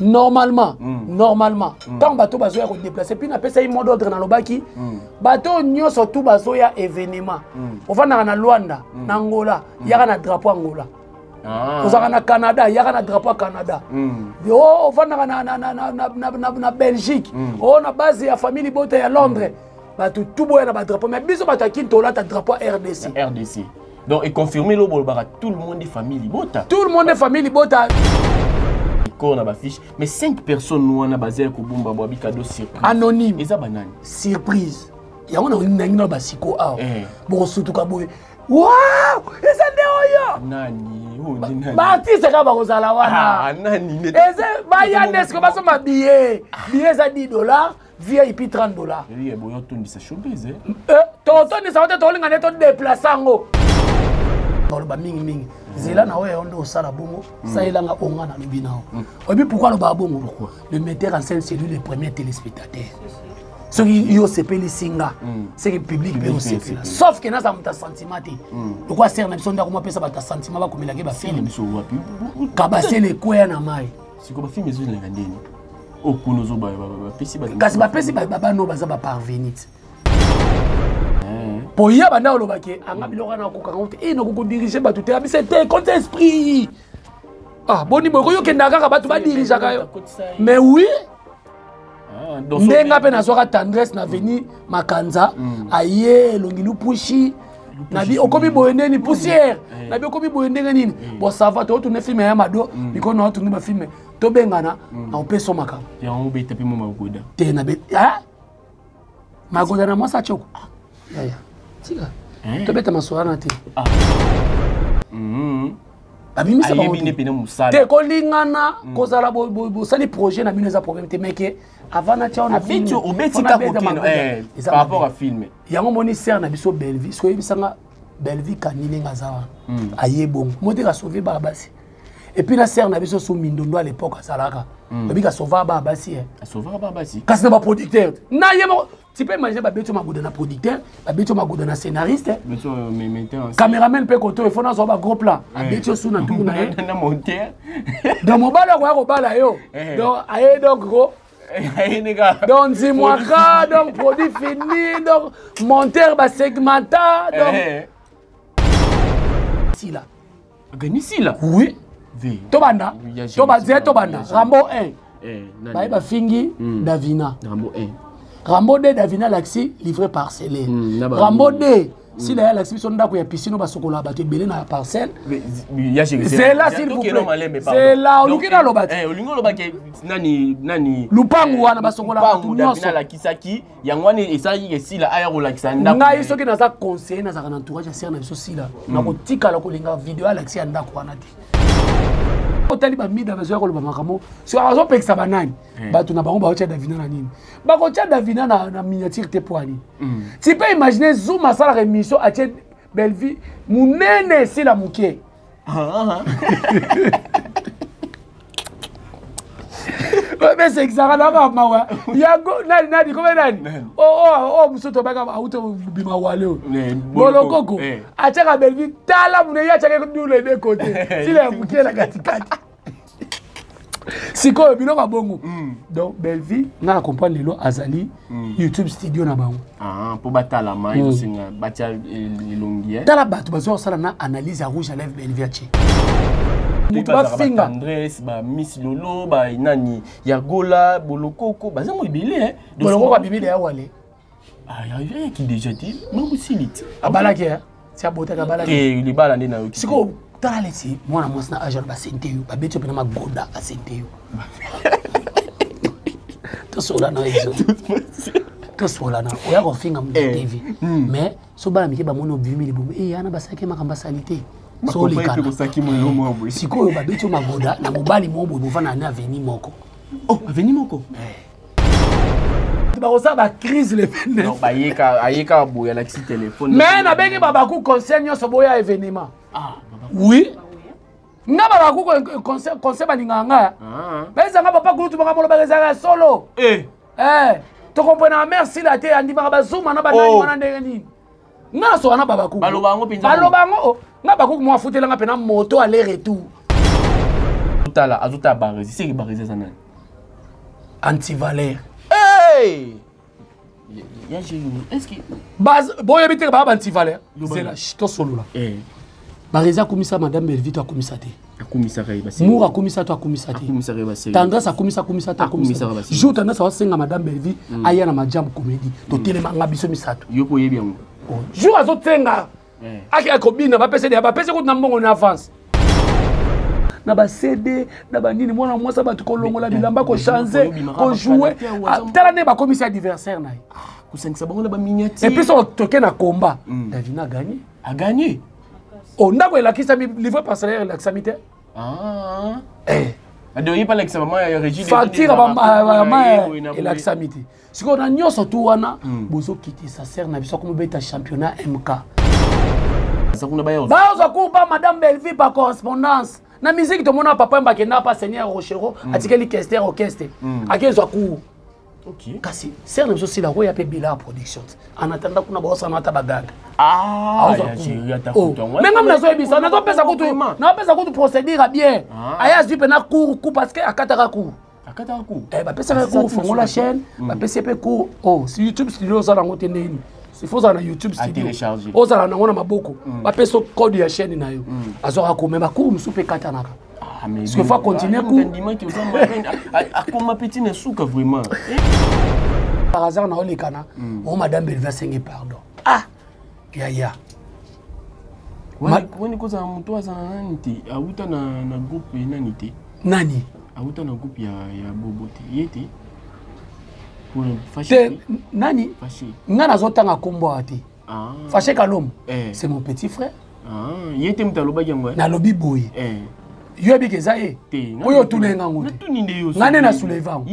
Normalement, normalement, ntango bato bazoya kodéplacer, puis napesaki mot d'ordre, nalobaki bato oyo nyonso tu bazoya événement, ofandaka na Lwanda, na Angola, yaka na drapeau Angola. Ozalaka na Canada, yaka na drapeau ya Canada. O ofandaka na Belgique, o na base ya famille libota ya Londres, bato tu boya na badrapeau. Mais biso bato ya Kini tolata drapeau ya RDC. RDC. Donc econfirme lo bolobaka, tout le monde est famille libota. Tout le monde est famille libota. Corps na bafiche, mais 5 personnes wana baza ya kobomba bwabi cadeau surprise. Anonyme. Eza banani? Surprise yango na nangi na basiko awa. Bokosutuka boye, wow, eza nde oyo. Nani oyo nde nani? Baartiste kaka bakozala wana. Ah, nani Eza baya nde siko basomba billet. Billet eza 10 $, VIP 30 $. Eyi boyo otondisa showbiz, eh? Totondisa ngo te, tolinga nde todéplacer yango. Baloba mingimingi nzela na oyo yo nde osala bongo, salelanga onga nalobi nao. Oyebi pourquoi alobaka bongo? Le metteur en scène, c'est lui le premier téléspectateur. Soki yo osepelisi nga, seke public mpe osepela. Sauf ke naza moto ya sentiment te lokwa sere na biso ndako mo apesa bato ya sentiment bakomelaki bafilm. Biso wapi? Kabasele ekweya na mai. Siko bafilm ezolinga ndeni okuna ozoba bapesi. Kasi bapesi bano baza baparvenu te po ye banda olobaki anga biloko wana akokanga te e nakokodiriger bato te abise te konte esprit. Ah, boni boye koyokendaka kaka bato badirigeaka yo? Mais oui, ndenge mpe nazwaka Tendresse na veni Makanza, aye elongi lupushi, nabi okomi boye ndeni poussière, nabi okomi boye ndenge nini? Bon, ça va, totourner film ya Mado mikolo na otourner bafilm, tobengana na opesa makambo. Yango obeta mpe mo magoda. Te, nabe magoda na mwasi atioko yaya, tika tobeta masolo wana te. Babimisa bango te mosala. Te, kolingana kozala bosali projet na bino eza problème te, mais ke avant natia wana obeti kaka par rapport à film. Yango moni sere na biso Bellevie, soki oyebisanga Bellevie kandi ndenge aza wana, aye bongo mo te kasauver bana basi. Et puis na sere na biso so Mindondo à l'époque azalaka oyebi kasauver bana basi. Asovaka bana basi. Kasi na baproducteur na ye moko, tu peux imaginer, babeti yo magoda na producteur, babeti yo magoda na scénariste, caméraman mpe koto ifo nazwa bagros plan, abeti yo su na tour na ye. Donc mobali akoya kobala yo, donc aye, donc ko donc nzimwaka, donc produit fini, donc monteur basegmenta, donc sila. Agani sila. Oui, tobanda, tobanda, tobanda Rambo 1, baye bafingi Davina. Rambo 1. Rambo 2, Davina alakisi livre parcellaire. Rambo 2, sila ye alakisi biso ndako ya piscine basokola bato ebele na parcelle. Zela, s'il vous plaît, zela, oluki naloba te. Olingi olobaki nani nani? Lupangu wana basokola bato nyonso. Alakisaki yango wana esalaki esila aya kolakisa ndako. Ngai soki naza conseiller, nazalaka na entourage ya sere na biso Sila, nakotikala kolinga video alakisi ya ndako wana te. Otali bamida bazoya koloba makambo soki azopekisa banani, bato na bango baotya Davina na nini, bakotya Davina na miniature te. Po ani tu peux imaginer Zoom asalaka émission, atie Bellevie monene, esila moke. Besekisaka na bamawa yango nani nani kome nani o mosusu tobaka auta bima wale oyo Bolokoko atiaka Bellevie, tala monene, ye atiaka dule de côté, sila ya moke na katikati. Sikoyo biloko ya bongo. Donc Bellevie, nga na comprendre lelo azali YouTube studio na bango. Mpo batalama, ezosenga batia elongi. Tala bato bazwa kosala na analyse ya rouge à lèvre Bellevie atie, moto bafinga. Andres, bamiss Lolo, banani ya Gola, Bolokoko baza mo ebele. Bolokoko abimi ya wale. Ayaki déjà te, mabosili te. Abalaki ti abotaki, abalaki. Libala nde nayoki. Sikoyo tala leti mwana mwasi na age wana, basente yo, babeti yo mpena magoda, basente yo. Tosola na ezo, tosola na oya kofinga moto TV, mais so bana mike bamoni obimi libumu e yana basalaki makambo asali te. So olekana sikoyo, babeti yo magoda na mobali moko boye, bovanda na avenue moko. Oh, avenue moko. Bakosala bacrise le 29. Ayeka boye, alakisi telefone. Mais nabengi babaku conseil nyonso boya événement. Oui, nga babaku conseil balingaka nga, bayezanga papa kulutu, makambo olobaka ezalaka ya solo. Tokomprenaka mare Sila te, andimaka bazuma na banani wana ndenge nini. Nga nasoka na babakuku. Baloba yango mpenza. Baloba yango. Nga bakuku mo afutelanga mpena moto aller retour. Tala, azotala Baresi, seki Baresi aza nani? Antivaleur. Hey! Boyebi te baa bantivaleur zela tosolola. Eh. Barezi akumisa madame Belvi to akumisa te? Mour akumisa to akumisa te? Tendresse akumisa, akumisa to akumisa? Jour Tendresse aosenga madame Belvi mm. aya na Majam Comédie, totelema nga biso misato. Oh. Jour azotenga eh. ake kobina, bapese deya, bapese kutu na mbongo na avance na bacd na banini. Mwana mwasi bato kolongola bilamba, kochange, kojoue. Ah, tala nde bakomisi adversaire na ye. Ah, kosangisa bango na baminiature. Et puis soki toke na combat, Davina aganye. Aganye. O ndako elakisami, livre parcellaire elakisami te. Ah. Eh. Adoyi pa lakisa mama ya régie. Facture ya mama elakisami te. Sikoyo na nyonso tu wana, bozokitisa sœur na biso akomobeta championnat MK. Bazwa cours ba madame Bellevue par correspondance. Na musique tomona papa bakenda pa seigneur Rochero, atikeli kester orchestre, akezwa cours. Kasi sœur na biso sila koya mpe bila production, en attendant kuna baosana ata bagaga. Me ngam nazoyebisa, nazopesa kutu, nazopesa kutu procédure ya bien. Aya azwi mpe na cours ku parce que akataka cours. Akataka cours. Eh, bapesaka cours, fongola chaîne, bapesi ye mpe cours. Oh, si YouTube Studio oza nango te, ndeni il faut ozala na YouTube Studio, ozala nango na maboko, bapesa code ya chaîne na yo. Azwaka cours, mais bacours mosusu mpe ekatanaka parce que faut continuer cours. Akoma petit na suka vraiment. Par hasard na olekana o madame Belvi asenge pardon. Ah yaya. Wani kozala moto azala nani te, awuta na groupe nani te? Nani? Awuta na groupe ya Bobo te, ye te. Te, nani? Nga nazotanga nkombo awa te. Fache Kalombo, c'est mon petit frère. Ye te moto alobaki yango? Nalobi boye, yo yebiki eza ye oyo otuna ye ngango te, nga nde na souleve yango.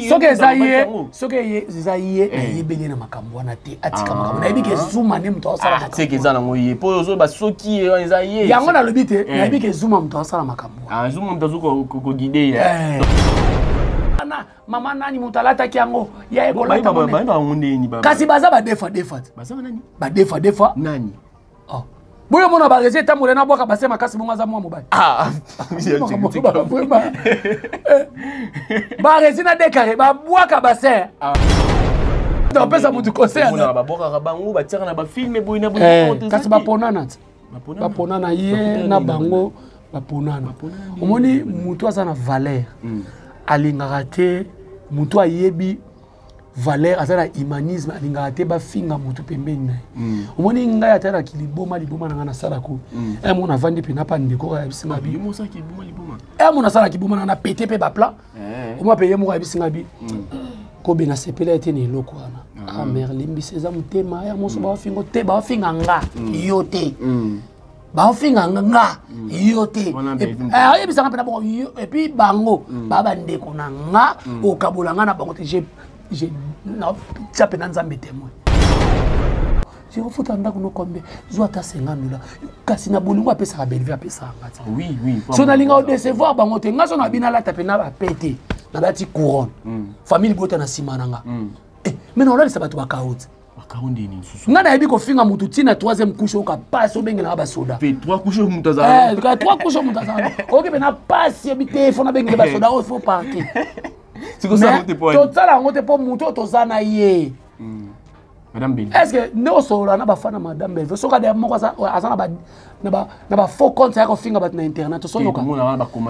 Soki eza ye, soki eza ye, nayebeli ye na makambo wana te, atika makambo. Nayebi ke Zuma nde moto aosala. Seke eza nango ye, mpo ozoba soki eza ye. Yango nalobi te, nayebi ke Zuma moto aosala makambo. Zuma moto azo koguide ye. Mama nani moto alataki yango ya ekolata, kasi baza badefa defa te, badefa defa. Nani? Oh. Boyo mona baresi etambola na bwaka base makasi bongo, aza mwa mobali. Baresi na dekare babwaka base, topesa motu conseil. Babwakaka bango, batiaka na bafilme boye na boye. Kasi baponana te, baponana ye na bango, baponana. Omoni, motu aza na valeur alingaka te, motu ayebi valeur, aza na humanisme, alingaka te bafinga motu pembeni na ye. Omoni ngai atalaki liboma, liboma na ngai nasalako mo navandi mpe napa ndeko ayebisi nga bi mo nasalaki liboma na ngai, napete mpe baplan omwa mpe ye moko ayebisi nga bi kobe nasepela ye te na eloko wana. Ah mare, limbisa, eza motema ya moso. Baofingo te, baofinga nga yo te, baofinga nga yo te. Ayebisanga mpena bongo. Et puis bango baa bandeko na nga, okabola nga na bango te. Tia mpena Nzambe témoin. Ofuta ndako no combien? Zwa ata 50 dollars. Kasi na bolingo apesaka Belvi, apesaka nga te. So nalinga odecevoir bango te. Nga so na bino alata mpena bape te, nalati couronne, famille bota na nsima na nga, mais naolalisa bato bakaoti. Nga nayebi kofinga motu ntina troisième couche, oyoka pasi, obengelaka basoda. Trois couche moto azala, trois couche moto azala, oyoki mpena pasi, yebi te, fo nabengele basoda oyo, fo parke. Tosala yango te mpo motu oyo toza na ye. Est ce que nde osolola na bafana madame Belve, soki ada moko aza na bafaux compte ya kofinga bato na internet, osoyoka?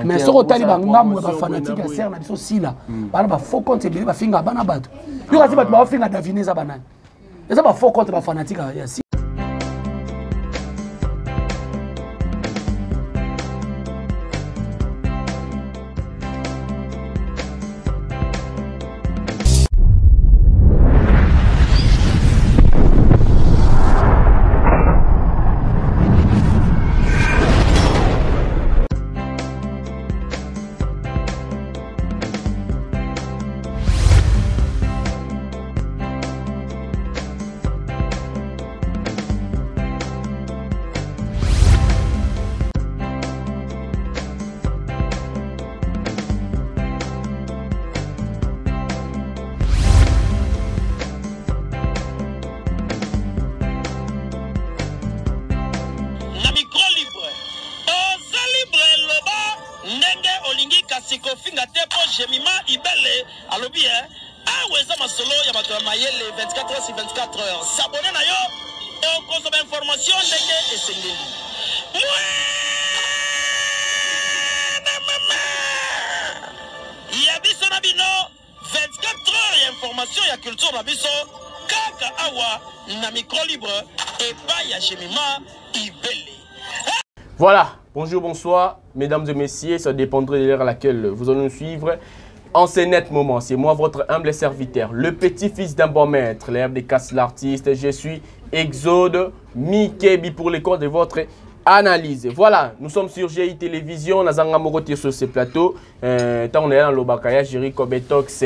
Mais soki otali bangambo ya bafanatique ya sœur na biso Sila, bana bafaux compte ebele bafinga bana bato. Yo kasi bato baofinga Davine eza banani? Eza bafaux compte, bafanatique ya Sila. Kasi kofinga te mpo Jemima Ibele alobi eh, awa eza masolo ya bato ya mayele 24 heures sur 24 heures. S'abonner na yo okozwa ba information ndenge esengeli. Mwana mama ya biso na bino 24 heures ya information ya culture na biso kaka awa na micro libre epai ya Jemima Ibele. Voilà, bonjour, bonsoir, mesdames et messieurs, ça dépendrait de l'heure à laquelle vous allez nous suivre. En ce net moment, c'est moi, votre humble serviteur, le petit-fils d'un bon maître, l'herbe des casse l'artiste. Je suis Exode Mikebi pour les comptes de votre analyse. Voilà, nous sommes sur GI Télévision, Nazanga Morote sur ce plateau. Tant on est dans l'Obakaya, Jericho Betox,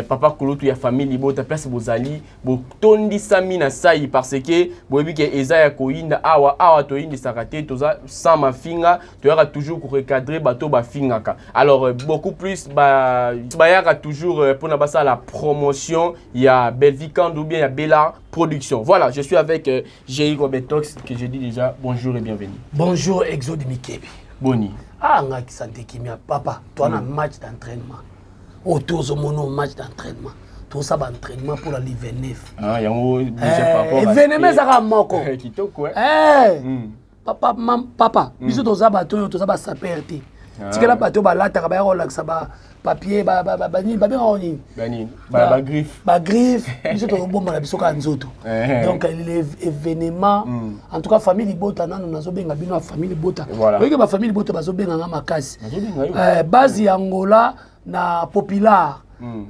Papa Kulutu, ya famille Libota, place Bozali, botondisami na sai parce que boyebi ke eza ya koyinda awa awa toyindisaka te, toza sans mafinga, toyaka toujours korecadrer bato bafingaka. Alors beaucoup plus bayaka toujours mpona basala la promotion ya Belvi Kand ou bien ya Bella Production. Voilà, je suis avec Jerry Robetox que je dis déjà bonjour et bienvenue. Bonjour Exode Mikebi. Boni. Ah, ngaki santé kimia papa, toi na match d'entraînement. Autour au match d'entraînement. Tout ça entraînement pour la 29. Ah, yango déjà par rapport à événement ezaka moko. Kitoko. Eh. Papa, mam, papa, biso toza bato oyo toza ba sapeur te. Tikela bato balataka baya kolakisa ba papier ba ba ba nini babengaka nini? Ba nini? Ba ba griffe. Ba griffe, biso tokobombana biso kaka nzoto. Donc l'événement, en tout cas famille Libota nanu nazobenga bino ya famille Libota. Oyoki ba famille Libota bazobenga nga makasi. Base ya Angola na Popular.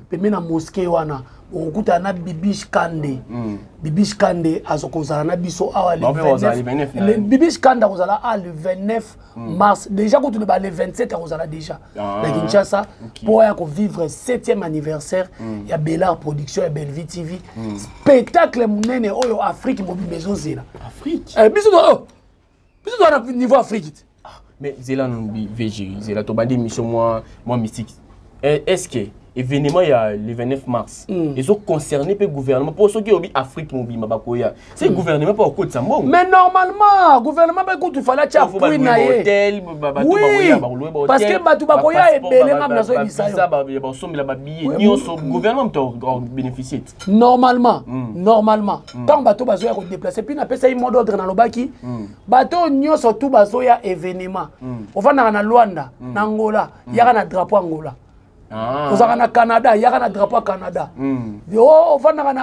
Pembeni na mosquée wana okokutana na Bibiche Kande. Bibiche Kande azokozala na biso awa le 29. Bibiche Kande akozala a le 29 mars. Déjà kutu ba le 27 akozala déjà na Kinshasa pour ya ko vivre 7e anniversaire ya Bellard Production ya Bellevue TV. Spectacle munene oyo Afrique mobimba ezozela. Afrique. Biso to biso to na niveau Afrique. Mais zela non VG, zela to bandi mission moi moi mystique. Est-ce que événement il y a le 29 mars ils ont concerné le gouvernement pour ceux qui ont Afrique mobimba bakoya c'est gouvernement pas au côté ça mbongo. Mais normalement gouvernement ba kutu fala tia appui na ye hôtel ba ba bakoya ba louer ba hôtel parce que batu bakoya ebele ngam nazo bisa yo ba ba sombela ba billet nyonso gouvernement to bénéficier normalement. Normalement tant bato bazoya ko déplacer puis na pesa mot d'ordre na lobaki bato nyonso tout bazoya événement ovandaka na Luanda na Angola yaka na drapeau Angola. Ozalaka na Canada, yaka na drapeau Canada. Oh, ovandaka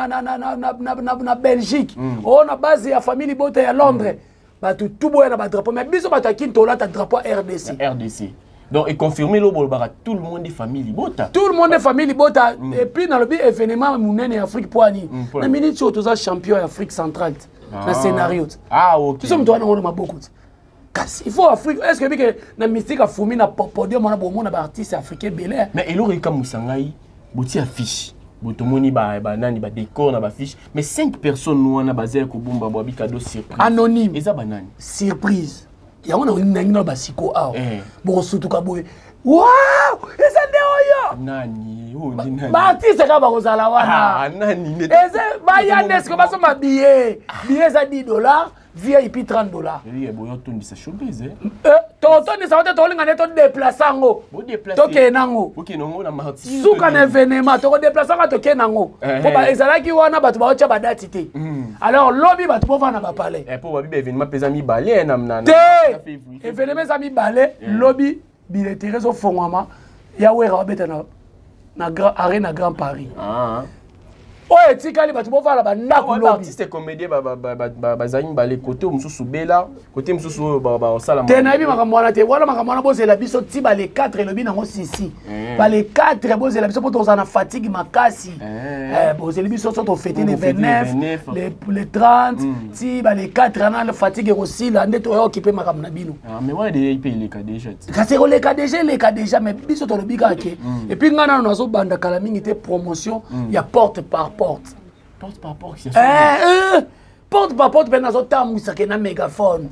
na Belgique. Oh, na base ya famille Libota ya Londres. Bato tout boya na ba drapeau mais biso bato ya Kinto olata drapeau RDC. RDC. Donc et confirmer lo bolobaka tout le monde est famille Libota. Tout le monde est famille Libota et puis dans le but événement munene Afrique poani. Na minute oyo toza champion ya Afrique centrale na scénario. Ah OK. Biso moto wana ngona maboko. Kasi il faut Afrique est-ce que bike na mystique afumi na podium wana bomona ba artiste africain belé. Mais eloko ekamusa ngai boti affiche botomoni ba ba nani ba décor na ba fiche mais 5 personnes wana bazali kobomba bo cadeau surprise. Anonyme. Eza banani. Surprise. Yango na nangi na ba siko awa. Boko sutuka boye. Wow! Eza nde oyo. Nani? Oh ndi nani? Ba artiste ka bakozala wana. Ah nani ne. Eza ba ya nesko baso ma billet. Billet za $10. VIP $30. Oui, bon, yo tondisa showbiz, eh. Totondisa te tolinga ne to déplacer ngo. Bo déplacer. Toke nango. Oke nango na mardi. Suka na événement, toko déplacer nga toke nango. Po ba ezalaki wana bato ba otia ba date te. Alors lobi bato bo vana ba palais. Eh po ba bi événement pesa mi balé na na. Te. Événement eza mi balé, lobi billetterie zo fongwama ya wera obeta na na grand arena Grand Paris. Ah. Oyo etikali bato bovala bandako lobi. Artiste comédien bazali mibale côté mosusu Bella, côté mosusu oyo basala. Te nayebi makambo wana te, wana makambo wana bozela biso ti ba les 4 elobi nango sisi. Ba les 4 bozela biso po tozala na fatigue makasi. Bozeli biso so tofete le 29, le 30, ti ba les 4 wana fatigue ekosila nde toya okipe makambo na bino. Ah, mais wana déjà ipe eleka déjà. Kasi ekoleka déjà, eleka déjà, mais biso tolobi kaka ke. Et puis nga nano nazobanda kala mingi te promotion ya porte par porte. Porte par porte, c'est ça. Porte par porte, ben nazotambwisa ke na mégaphone.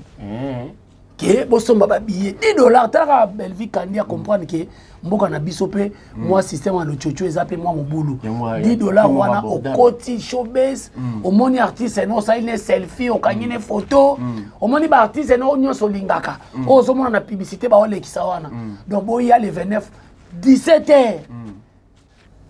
Ke bosomba ba billet $10 tala Belvi Kandi a comprendre ke mboka na biso pe moi système ya lochocho eza pe moi mobulu. $10 wana okoti showbiz, omoni artiste no osali ne selfie, okangi ne photo, omoni ba artiste no nyonso olingaka. Oyo ozomona na publicité ba olekisa wana. Donc boya le 29. 17 heures,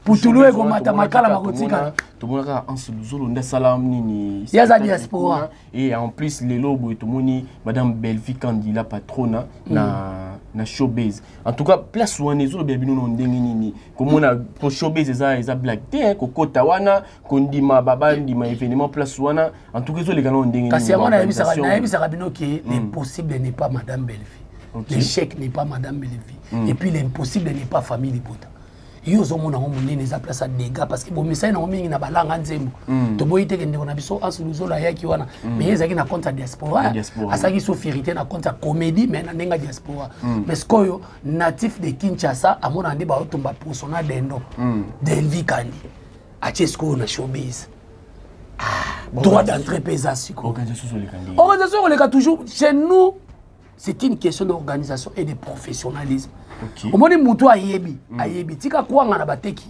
putulu ekomata, makala makotikala. Tomonaka Anse Luzolo nde asala nini? Ye aza diaspora. Et en plus, lelo boye tomoni madame Bellevie Kandila patrona na showbase. En tout cas, place wana ezolobela bino na ndenge nini? Komona po showbase eza blague te, kokota wana, kondima, bandima événement place wana, en tout cas ezoleka na ndenge nini? Kasi yango nayebisaka bino ke l'impossible n'est pas madame Bellevie, l'échec n'est pas madame Bellevie, et puis l'impossible n'est pas famille libota. Yo ozomona yango monene, eza place ya dégâts, parce que bomisai nango mingi na balanga nzembo. Toboyi teke ndeko na biso Anse Luzolo ayaki wana, mais ye ezalaki na compte ya diaspora, asalaki so fierté na compte ya comédie, mais na ndenge ya diaspora. Mais sikoyo natif de Kinshasa amona nde baotumba poso na dendo. Delvi Kandi atie sikoyo na showbiz, droit d'entrée mpe eza sikoyo. Organisation ekoleka toujours. Chez nous, c'est une question d'organisation et de professionnalisme. Omoni, mutu ayebi, ayebi tika kwanga na bateki,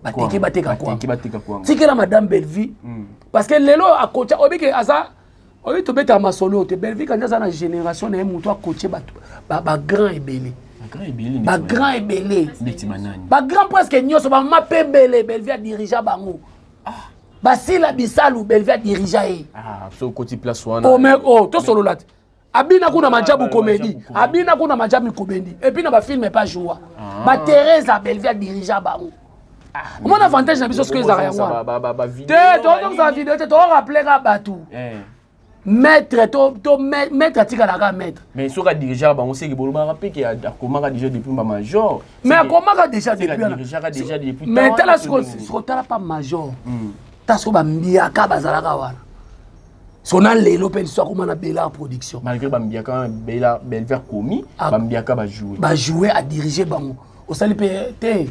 bateki bateka kwanga, tikela madame Bellevie, parce que lelo akotia oyebi ke aza oyebi tobetaka masolo te. Bellevie Kandi aza na génération na ye, mutu akotie bato bagrand ebele, bagrand ebele, bagrand presque nyonso, bamama mpe ebele Bellevie adirigea bango, basila bisalu Bellevie adirigea ye. Tosolola te. Abina kuna Majabu Comédie, abina kuna Majabu Comédie, et puis na bafilm epa joua bateresa, Bellevie adirigea bango. Omona avantage na biso soki ezalaka yango wana te. Tozongisa video te, torappeler bato maître to maître atikalaka maître. Mais soki adirigea bango, seki bolobaka mpe ke akomaka déjà depuis bamajor. Mais akomaka déjà depuis. Déjà depuis. Mais tala siko, tala pa major, ta siko bambiaka bazalaka wana sona lelo mpe liso akoma na Bela Production. Malgré bambiaka Bela Belver komi, bambiaka bajoue. Bajoue, adirige bango, osali mpe te.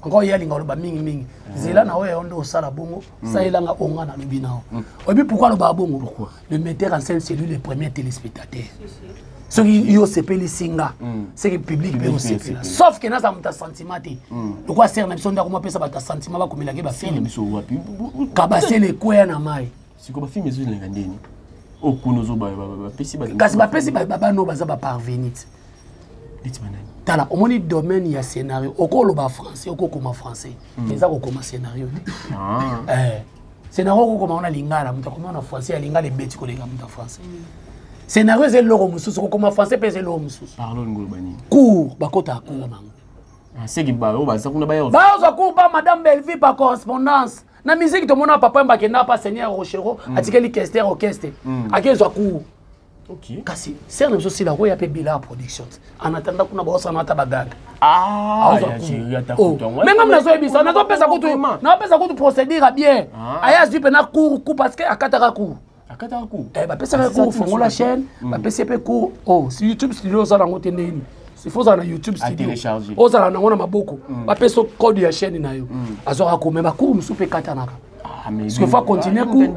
Encore ye alinga oloba mingimingi, nzela na oyo nde osala bongo, salelanga onga nalobi na yo. Oyebi pourquoi alobaka bongo? Le metteur en scène, c'est lui le premier téléspectateur. Soki yo osepelisi nga, seke public mpe osepela, sauf ke naza moto ya sentiment te lokwa sere na biso nde akoma apesa bato ya sentiment, bakomelaki bafilm kabasele ekweya na mai. Siko bafilm ezolinga ndeni okuna bapesi? Kasi bapesi babano baza baparvenu te. Neti banani? Tala, omoni domaine ya scénario, okoloba français, okokoma français, eza kokoma scénario te. Scénario okokoma wana lingala, moto akoma na français ya lingala ebeti koleka moto ya français. Scénario eza eloko mosusu, kokoma français mpe eza eloko mosusu. Cours, bakotaka cours nango. Seki baoyo baza kuna bazwa cours pa madame Bellevie par correspondance. Na musique tomona papa bakenda pa seigneur Rochero, atikeli kester orchestre, akezwa cours. Kasi sere na biso sila koya mpe Bila Production, en attendant kuna baosana ata bagaga. Me ngam nazoyebisa, nazopesa kutu, nazopesa kutu procédure ya bien. Aya azwi mpe na cours ku parce que akataka cours. Bapesaka cours, fongola chaîne, bapesi mpe cours. Oh, si YouTube Studio ozala yango te, ndeni il faut ozala na YouTube Studio, ozala nango na maboko, bapesa code ya chaîne na yo, azwaka cours. Mais bacours mosusu mpe ekatanaka parce que faut continuer cours.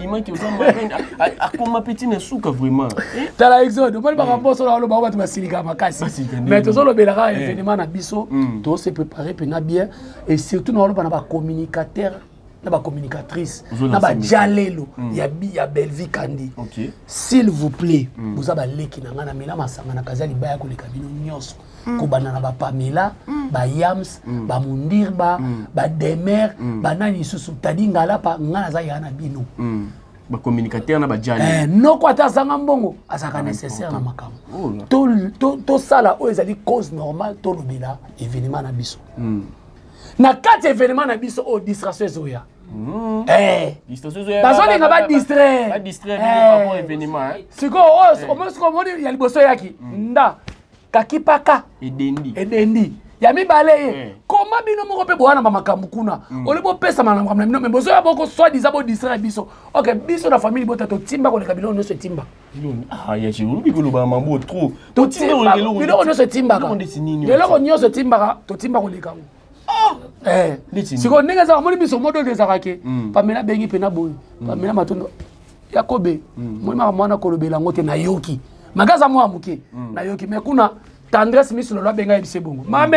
Akoma petit na suka vraiment. Tala exode, omoni makambo nyonso na oloba, bato basilikaka makasi, mais tozolobelaka événement na biso, tose préparer mpena bien. Et surtout na oloba na bacommunicateur, na bacommunicatrice, na bajalelo ya Bellevie Kandi, s'il vous plaît, boza baleki na ngai na mela masanga na kaza libaya koleka bino nyonso, kobanda na bapamela, bayams, bamundirba, bademer, banani lisusu, tadi ngalapa, ngai naza ya na bino. Bacommunicateur na bajali. Noko ata azanga mbongo, azalaka nécessaire na makambo. Tosala oyo ezali cause normale, tolobela événement na biso. Na kati ya événement na biso oyo, distraction ezoya, bazolinga badistraire. Sikoyo oyo, sikoyo omoni ya liboso eyaki nda kakipaka. Edendi. Edendi ya mibale ye koma bino moko mpe bowana bamakambo kuna oli bopesama na makambo na bino, me bozoya boko soi-disant bodistraire biso. Ok, biso na famille bota totimba koleka biloko nyonso etimba. Olobi koloba mambo trop. Biloko nyonso etimbaka, eloko nyonso etimbaka, totimba koleka yango. Sikoyo ndenge ezaka, omoni biso mododo ezalaka ke Pamela abengi mpena boye, Pamela Matondo Yakobe, moi makambo wana kolobela yango te. Nayoki magaza mwa moke, nayoki, mais kuna Tendresse miso lolo abenga yebise bongo, mame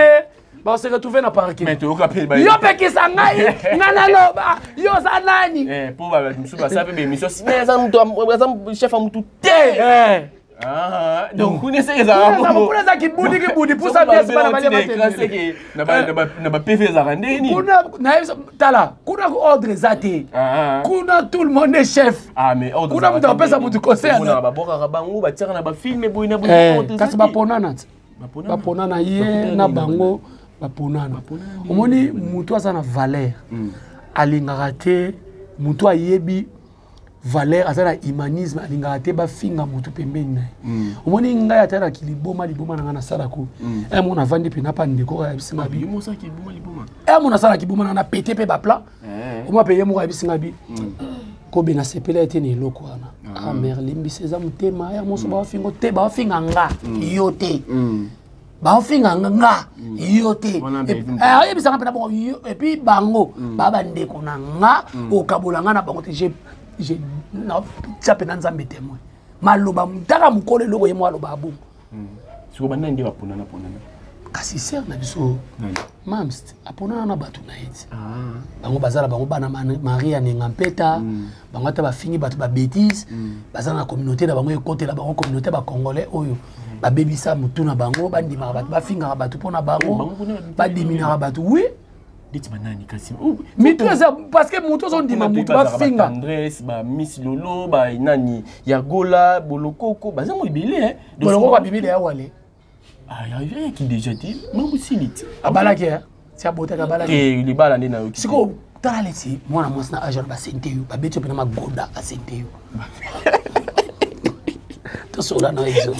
base retrouve na parquet. Yo pekisa ngai, nga naloba, yo oza nani? Po bato mosusu basala mpe bémission, aza chef ya mutu te. Ah, donc kuna eseke ezalaka kuna eza kibudi kibudi pusa biasi bana baliamateke na ba PV ezalaka ndenge nini kuna nayebisa tala kuna ordre eza te Ah, ah. kuna tout le monde est chef Ah, mais ordre Kuna moto apesa moto conseil aza. Babwakaka bango, batiaka na bafilme boye na boye, Eh, ordre eza kasi te. baponana ti Baponana. baponana ye na bango baponana. Omoni, motu aza na valeur, alingaka te motu ayebi valeur, aza na humanisme, alingaka te bafinga motu pembeni na ye. Omoni, ngai atalaki liboma liboma na ngai nasalako emo navandi mpena pa ndeko oyo ayebisinga bi Yo mosaki liboma liboma. Emo nasalaki liboma na ngai na pete mpe baplan. Eh. Omwa mpe ye moko ayebisinga bi kobe nasepela ete na eloko wana. Ah, mare, limbisa, eza motema ya moso. Baofinga te, baofinga nga yo te, baofinga nga yo te. Wana mpe. Eh, ayebisanga mpena bongo et puis bango baa bandeko na nga, okabola nga na bango te. Tia mpena Nzambe témoin, maloba taka mokolo eloko ye mo aloba bongo. Sikoyo banani nde baponana ponana? Kasi sere na biso. Nani? Mams aponana na bato na ye ti. Ah. Bango baza na bango bana Marie Anenga Mpeta. Bango ata bafingi bato babétise, baza na communauté na bango, ekotela bango communauté bacongolais oyo babebisa motu na bango, bandimaka bato, bafingaka bato mpo na bango. Bango kuna Badiminaka bato, oui. Ndeti banani kasi? Oh, mitu eza parce que motu ozondima motu bafinga. Tendresse, ba Miss Lolo, banani ya Gola, Bolokoko, baza mo ebele, hein. Donc, Bolokoko abimi ya wale. Ah, ayaki déjà te, mambo sili te. Abalaki, eh? Ti abotaki, abalaki. Te, libala nde nayoki te. Sikoyo tala leti mwana mwasi na age wana, basente yo, babeti yo mpena magoda, asente yo. Tosola na ezo,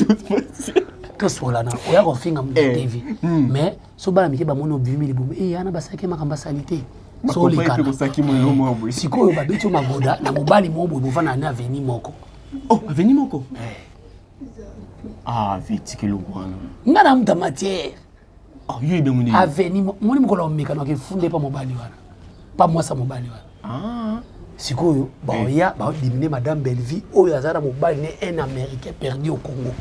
tosola na oya kofinga moto Eh. TV, mais so bana mike bamoni obimi libumu e yana, basalaki makambo asali te so Bakompa ete olekana. kosaki mo moko boye. Sikoyo babeti yo magoda na mobali moko boye, bovanda na aveni moko. Oh, aveni moko. Ah, vetike eloko wana. Nga na muta matière. Ah, yo yebi yango ndenge. Aveni moni mokolo omekana efunde pa mobali wana, pa mwasi ya mobali wana. Ah. Sikoyo baoya baodimine madame Bellevie oyo aza na mobali ne, un Américain perdu au Congo,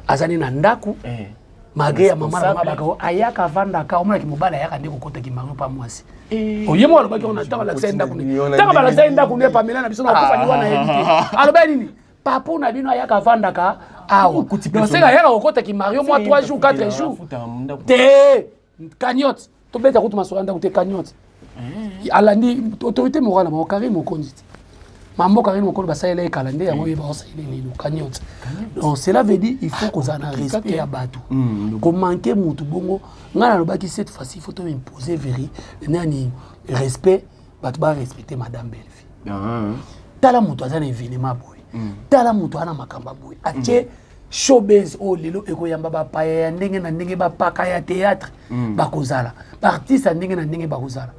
aza ne na ndako. Eh. Malgré ya mama na mama Responsable. baka ayaka avandaka, omonaki mobali ayaka nde kokotaki mario pa mwasi. Eh. Oye mo alobaki wana ntango alakisa ye ndako ne, Wana ntango balakisa ye ndenge ndako ne, pamela na biso na kokufa liwa na yebi te alobaki nini, papo na bino ayaka avandaka awa. Okuti Donc pe seka ayaka kokotaki mario mwa 3 jours, 4 jours. Afutaka ndako. Te, cagnotte, tobeta kutu masolo ya ndako te. Cagnotte alandi autorité morale na bango, Karine Mokonzi te, mambo Karine Mokonzi basalela ekala nde yango oyeba osalela lelo cagnotte. Donc cela veut dire il faut kozala na respect ya bato. Komanke mutu bongo, ngai nalobaki cette fois-ci il faut to imposer veri nani respect, bato barespecte madame Bellevie. Ah. Tala moto aza na événement boye, tala moto aza na makambo ya boye, atie showbase oyo lelo ekoyamba bapaya ya ndenge na ndenge, bapaka ya théâtre bakozala, baartiste ya ndenge na ndenge bakozala,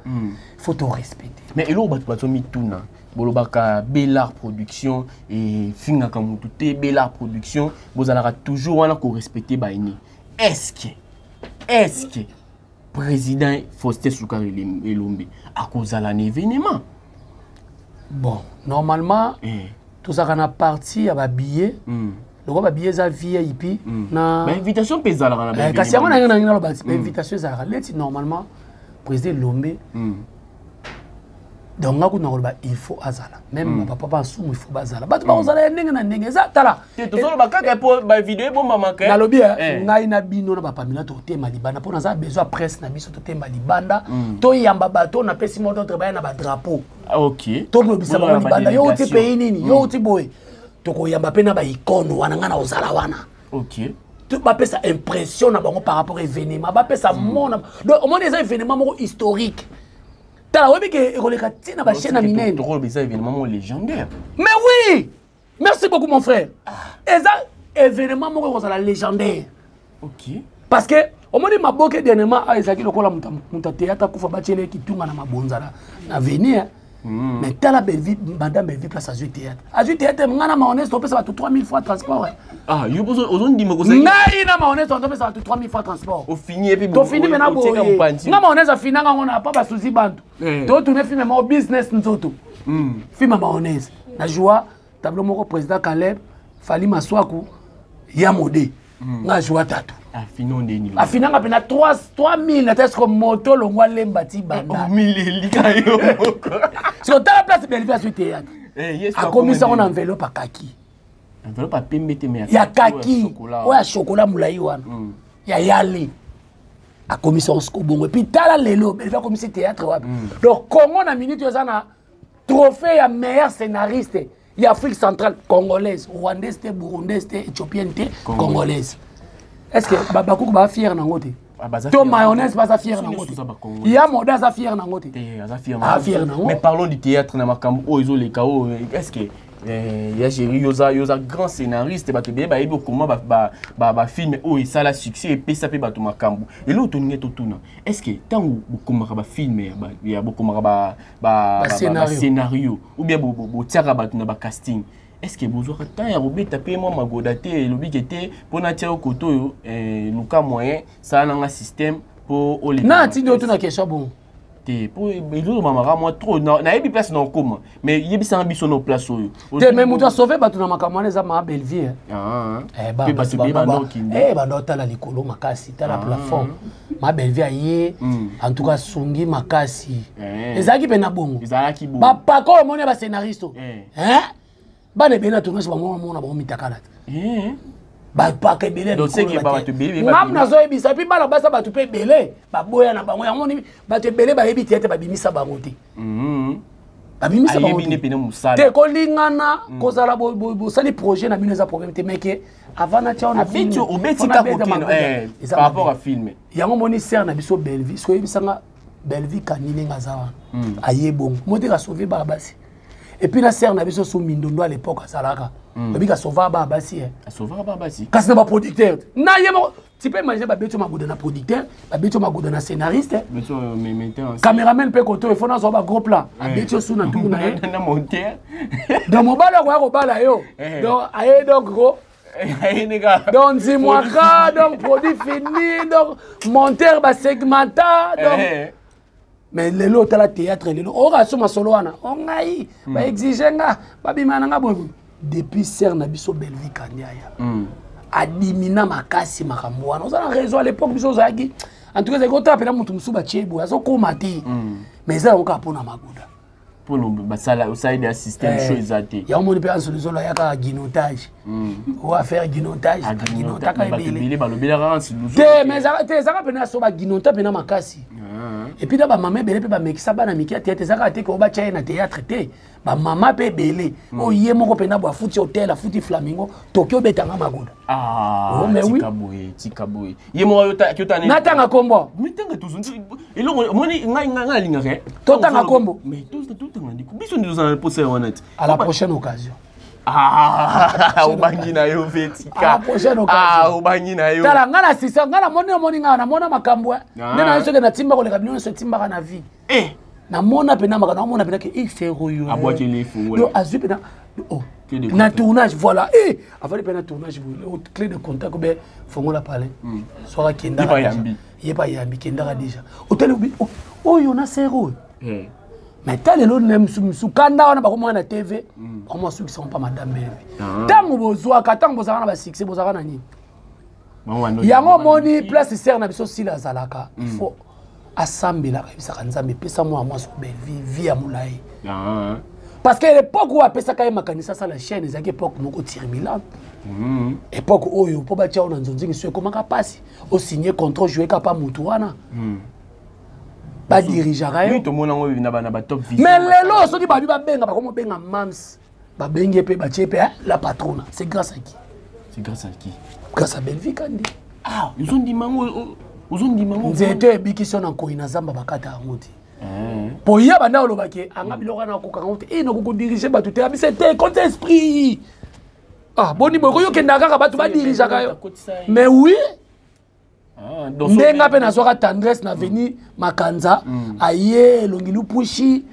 faut to respecter. Mais eloko bato bazomituna, bolobaka Bellar Production efingaka motu te, Bellar Production bozalaka toujours wana korespecte baene. Est ce que président Faustin Sukari Elombe akozala na événement? Bon, normalement tozalaka na partie ya babillet, lokola babillet eza VIP na Bainvitation mpe ezalaka na Eh, kasi yango nange nange naloba, bainvitation ezalaka neti normalement président Elombe. Donc nga kuna koloba il faut azala, même bapapa basumu il faut bazala, bato bakozala ya ndenge na ndenge eza tala. Te, tozoloba kaka mpo bavideo ebombamaka. Nalobi Eh. ngai na bino na bapamela totema libanda mpo naza besoin presse na biso, totema libanda, toyamba bato, napesi mot d'ordre, baya na badrapeau. Tolobisa bango libanda, yo uti pays nini, yo uti boye, tokoyamba mpe na baicone wana, ngai na kozala wana. Bapesa impression na bango par rapport événement, bapesa mona. Donc omoni eza événement moko historique, tala oyebi ke ekoleka ntina bachaîne ya minene. Tokoloba eza événement moko légendaire. Mais oui, merci beaucoup mon frère, eza événement moko ekozala légendaire. Parce que omoni maboke dernièrement awa ezalaki lokola moto ya théâtre akufa, batiele kitunga na mabonza na venir. Mais tala Bellevie, madame Bellevie, place azwi théâtre, azwi théâtre, ngai na maonese topesa bato 3000 fois transport. Ah, yo ozondima kozali. Ngai na maonese topesa bato 3000 fois transport. Ofini epi. Tofini mpena boye, nga maonese afinanga ngo na pa basuzi bantu. Totourne film moko business nzoto, film ya maonese na joua tableau moko, président Caleb Fali Maswaku ya mode, nga joua tatu. Afino ndeni. Afinanga mpena 3000 ata siko moto longwa lemba ti banda. Omilelika yo moko. Siko tala place Bellevie azwi théâtre, akomisa ngo na enveloppe akaki. Enveloppe ya pembe te, mais ya kaki, oyo ya chocolat molai wana ya yale. Akomisi yango siko bongo. Et puis tala lelo Belvi akomisi théâtre wapi. Donc Congo na minute oyo eza na trophée ya meilleur scénariste ya Afrique centrale congolaise, rwandaise te, burundaise te, éthiopienne te, congolaise. Est ce que bakuku baa fier nango te? To mayonnaise baza fier nango te? Ya moda aza fier nango te? Aza fier nango. Mais parlons du théâtre na makambo oyo ezoleka oyo. Est ce que ya Géri, yoza grand scénariste, bato ebele bayebi okoma bafilm oyo esala succès, epesa mpe bato makambo. Eloko toningi totuna, est ce que ntango bokomaka bafilm ya bokomaka bascénario ou bien botiaka bato na bacasting, est ce que bozwaka temps ya kobeta mpe mwa magoda te? Elobi ke te, mpona tia yo koto oyo, luka moyen, sala nanga système mpo oleka. Na atindi otuna question bongo? Te, mpo ezolobamaka mwa trop. Nayebi place na okoma, mais yebisanga biso no place oyo. Te, mais moto asauve bato na makambo wana eza maa Bellevie. Bando otala likolo makasi, tala plafond, ma Bellevie aye. En tout cas asungi makasi. Ezalaki mpe na bongo bapaka oyo omoni ya bascénariste, bana ebele na tournage bango mona bango mitakala te, bapaka ebele. Ngam nazoyebisa mpe bana basa bato mpe ebele baboya na bango. Yango bato ebele bayebi théâtre, babimisa bango te, babimisa bango te. Kolingana kozala bosali projet na bino eza problème te, mais ke avant natia yango moni sere na biso Bellevie. Soki oyebisanga Bellevie kandi ndenge aza wana, aye bongo mo te kasauve bana basi. Et puis na sere na biso so Mindondo à l'époque azalaka oyebi kasauva bana basi. Kasi na baproducteur na ye moko, tu peux imaginer, babeti yo magoda na producteur, babeti yo magoda na scénariste, caméraman mpe koto ifo nazwa bagros plan, abeti yo su na tour na ye. Donc mobali akoya kobala yo, donc aye, donc ko donc nzimwaka, donc produit fini, donc monteur basegmenta. Donc mais lelo otala théâtre lelo, oyoka so masolo wana o ngai baexige nga babima na nga boye. Depuis sere na biso Bellevie kandi aya, adimina makasi makambo wana. Oza na raison, à l'époque biso ozalaki, en tout cas ezalaki otala mpena motu mosusu batie boye azokóma te, mais eza yango kaka mpona magoda. Mpona basala osaleli ya système show eza te. Yango moni mpe ansolozolo ayaka guinotage, o affaire guinotage, guinotaka ebele balobelaka. Te, mais te, ezaka mpena so baguinota mpena makasi. Et puis na bamama ebele mpe bamekisa bana mike ya théâtre. Ezaka te ke o batya ye na théâtre te, bamama mpe ebele oyo ye moko mpena bo afuti hotel, afuti Flamingo, toki obetanga magoda. Oh, mais oui. Boye tika boye, ye moko. Natanga kombo? Mitanga eloko omoni ngai nalingaka. Totanga kombo? Mais totanga ndiko, biso nde tozala na posa wana ti. À la prochaine occasion. Ah, obangi na yo mpe, tika. Ah, obangi na yo. Tala, ngai na sisa, ngai namoni, namoni, ngai namona makambo nde na yo. Soki natimba koleka bino nyonso etimbaka na vie, namona mpena makambo, namona mpena ke ifere oyo abwakeli fungola, azwi mpena na tournage, voilà, eh avali mpe na tournage boye, clé de contact be fongola palais, soki akendaka ye pa yambi, kendaka déjà otali oyo na sere oyo. Mais ta lelo misu kanda wana bakomona na TV, bakoma sukisa mpa madame Bellevie. Ntango bozwaka, ntango bozalaka na basuccès, bozalaka na nini? Yango omoni place sere na biso sila azalaka, il faut asambelaka, ayebisaka Nzambe epesa mwana mwasi Bellevie vie ya molai, parce que l'époque oyo apesaka ye makanisi asala chaîne ezalaki époque moko turbulente, époque oyo mpo batia oyo na nzonzingi so ekomaka mpasi osigne contrat, joue kapa motu wana badirigeaka yo. Mais lelo soki babi babenga, bakomobenga mams, babengi ye mpe, batie mpe la patrona. C'est grâce à qui? C'est grâce à qui? Grâce à Bellevie Kandi. Ah, ozondima yango, ozondima yango. Nzete ebiki so na nkoi na zamba, bakata yango te. Po ye banda olobaki anga biloko wana akokanga ngo te, e nakoki kodirige bato te, abise te konte esprit. Ah boni boye koyokendaka kaka bato badirigeaka yo? Mais oui, ndenge mpe nazwaka tendresse na veni Makanza, aye elongi lupushi,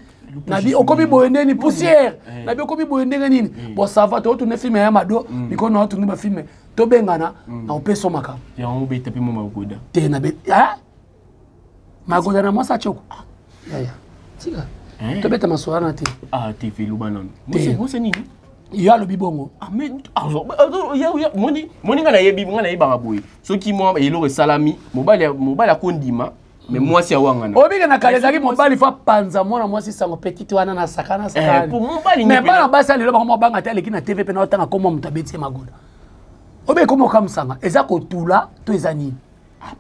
nabi okomi boye ndeni poussière, nabi okomi boye ndenge nini? Bon, ça va, totourne film ya mado mikolo na otourne bafilm, tobengana na opesa makambo. Yango obeta mpe mo magoda? Te, na magoda na mwasi atioko yaya, tika tobeta masolo wana te. Ah te, feluba nano mwasi nini? Yo alobi bongo. Moni ngai nayebi, ngai nayebaka boye, soki mwa eloko esalami, mobali akondima. Mais mwasi awangana. Obike na kala ezalaki mobali fo apanza mwana mwasi sango petite wana na sakana sakana. Mais bana basi lelo bango mobanga te, aleki na TV mpe na otanga komwa moto abeti ye magoda. Obe komo okamusanga eza kotula to eza nini?